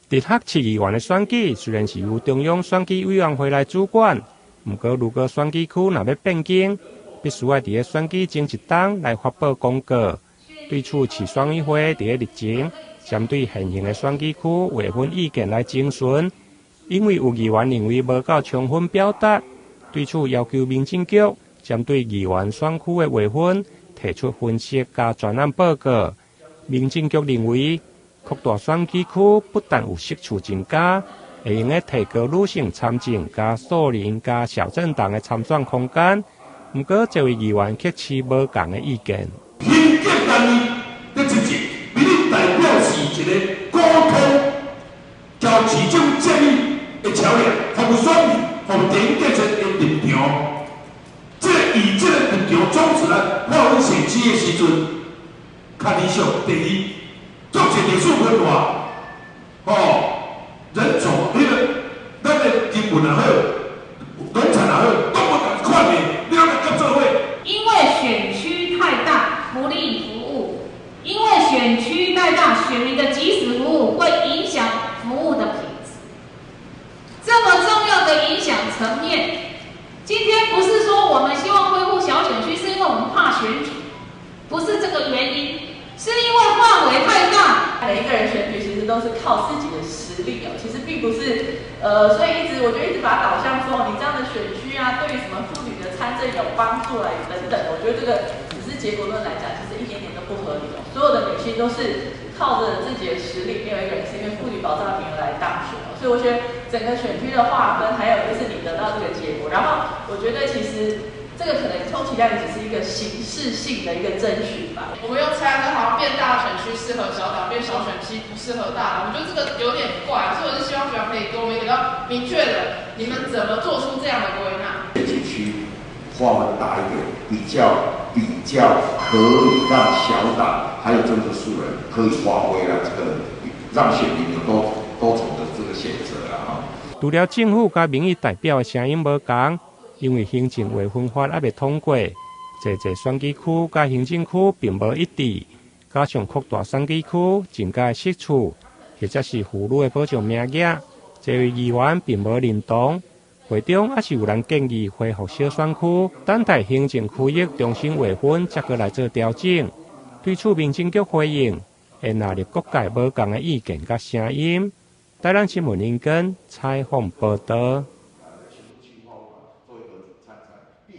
直轄市議員的選舉雖然是由中央選舉委員會來主管，毋過如果選舉區若欲變更，必須愛佇咧選舉前一冬來發布公告。對此，市選委會佇咧日前針對現行的選舉區劃分意見來徵詢，因為有議員認為無夠充分表達，對此要求民政局針對議員選區的劃分提出分析佮專案報告。民政局認為，擴大選舉區不但有席次增加，會用得提高女性參政佮素人佮小政黨的參選空間。毋過，這位議員卻持無仝的意見。行政單位咧執政，民意代表是一个溝通、交市政府建議的橋梁，服務選民、服務地方建設的立場。這个以這个立場宗旨來劃分選區的時陣，較理想。第一，做一歷史規劃，哦，人種彼个咱的人文也好，農產也好，攏無仝款的，你攏來合做伙。因為選區太大，不利服務；因為選區太大，選民的即時服務會影響服務的品質。這麼重要的影響層面，今天不是說我們希望恢復小選區，是因為我們怕選舉，不是這個原因，是因為範圍太大。每一個人選舉其實都是靠自己的實力哦，其實並不是，所以一直我覺得一直把它導向說你這樣的選區啊，對於什麼婦女的參政有幫助來等等，我覺得這個只是結果論來講，其實一點點都不合理哦。所有的女性都是靠着自己的實力，沒有一個人是因為婦女保障名額來當選哦。所以我覺得整個選區的劃分，還有就是你得到這個結果，然後我覺得其實這個可能充其量只是一個形式性的一個徵詢吧。我們用猜的，好像變大選區適合小黨，變小選區不適合大黨。我覺得這個有點怪，所以我是希望局長可以給我們一個比較明確的，你們怎麼做出這樣的歸納？選區劃分大一點，比較可以讓小黨還有政治素人可以發揮了，這個讓選民有多重的這個選擇啦。哈。除了政府佮民意代表的聲音無仝，因為行政劃分法猶未通過，濟濟選舉區佮行政區並無一致，加上擴大選舉區增加席次，或者是婦女的保障名額，這位議員並無認同。會中猶是有人建議恢復小選區，等待行政區域重新劃分，才閣來做調整。對此，民政局回應，會納入各界無仝的意見佮聲音。台南新聞林根採訪報導。